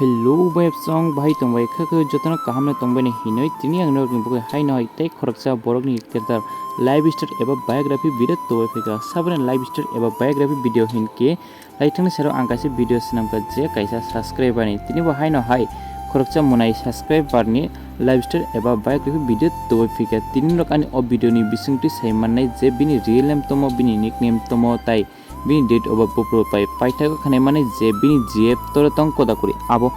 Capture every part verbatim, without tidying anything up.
Hello, bai song bahai tong bai kha khe jotono kaham no tong bai ni hinoi tini ang norok ni bagwi hai no hai tei khoroksa borok ni kirdar life story eba biography video tubui phika saboni life story eba biography video hinke laithang ni sero ang kaisa video swnam kha je kaisa subscriber ni tini bo hai no hai khoroksa munai subscriber ni life story eba biography video tubui phika tini norok ani o video ni bisingtwi sai mannai je bini real name tomo bini nickname tomo tai bini date of birth buphuru pai paithago khanai mani je bini G F toro tong kodakuri abo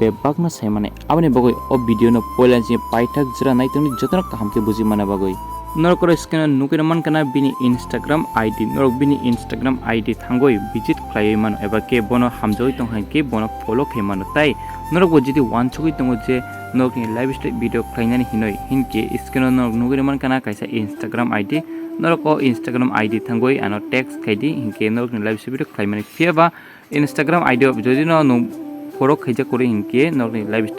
bebakno sai mani. Aboni bagwi o video no poila je paithak jora naitongni jotono kaham khe buji mana bagwi. Norok oro screen o nugwi mankha na bini Instagram I D. Norok bini Instagram I D thangwi visit khlaiwi mano eba khe bono hamjagwi tong hai khe bono follow khai mano. Tai norok bo jodi wansugwi tongo je norokni life story video khlainani hinoi hinkhe screen o norok nugwi mankha na kaisa Instagram I D. Norok o Instagram I D thangwi ano text khai di, hinkhe norokni live video khlaimani. Phiya ba Instagram I D o jodi no nwng follow khaijak kwrwi hinkhe norokni live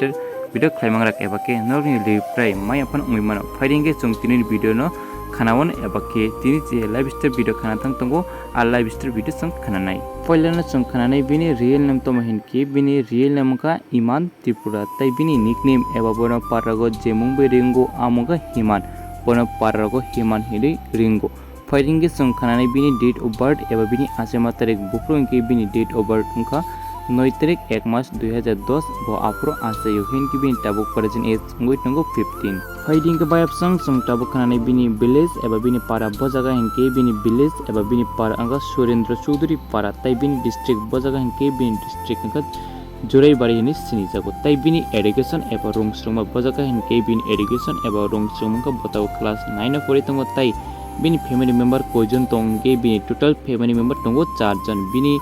video khlaimang rak eba khe norokni reply maya phano wngwi mano. Phai hinkhe chwng tini video no khanaon eba khe tini je live video khana thang tongo, a live video chwng khananai. Poilano chwng khananai bini real name tamo hinkhe bini real name wngkha Iman Tripura, tai bini nickname eba bono parago je mung bai ringo, amo wngkha Himan. Bono parago Himan hinwi ringo. Phai hinkhe chwng khananai bini date of birth eba bini achai ma tarik buphuru hinkhe bini date of birth wngkha noi tarik ek mas dui hajar dos, bo aphuru achaio hinkhe bini tabuk present age wngwi tongo fifteen. Phai hinkhe bayapsang chwng tabuk khananai bini village eba bini para, bo jaga hinkhe bini village eba bini para wngkha Surendra Chowdhury para, tai bini district bo jaga hinkhe bini district wngkha Joraibari hinwi sinijago. Tai bini education eba rung swrwngma bo jaga hinkhe bini education eba rung swrwngma wngkha bo tabuk class nine o pori tongo. Tai bini family member koijon tong hinkhe bini total family member tongo char jon. Bini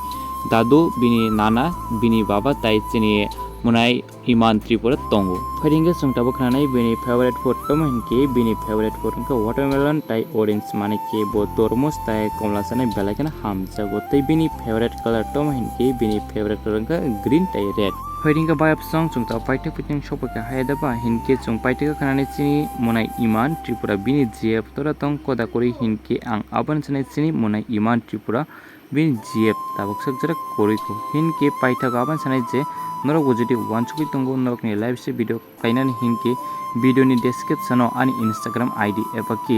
dadu, bini nana, bini baba tai chini munai Iman Tripura tongo. Phai hinkhe chwng tabuk khananai bini favorite fruit tamo hinkhe bini favorite fruit wngkha watermelon tai orange, mane khe bo tormos tai komla chanai belai kheno hamjago. Tai bini favorite color tamo hinkhe bini favorite color wngkha green tai red. Phai hinkhe bayapsang chwng tabuk paithak paithak sokphaikha hai da ba hinkhe chwng paithak khananai chini munai Iman Tripura bini G F toro tong koda kwrwi hinkhe ang aboni chanai chini munai Iman Tripura bini G F tabuk sak jora kwrwi kho. Hinkhe paithago aboni sanai je norok bo jodi wansugwi tongo norokni live se video khlainani hinkhe video ni description o ani Instagram I D eba khe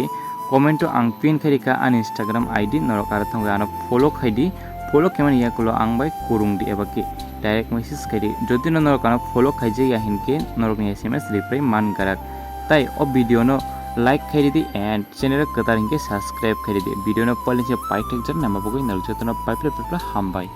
comment o ang pin khai rikha ani Instagram I D, norok aro thangwi ano follow khai di, follow khaimani yakulo ang bai kwrwng di eba khe direct message khai di. Jodi no norok ano follow khaijak ya hinkhe norokni S M S reply man garak. Tai o video no like khai ridi and channel kwtal hinkhe subscribe khai ridi. Video no poilingse paithak jak nama bagwi norok jotono paipla paipla hambai.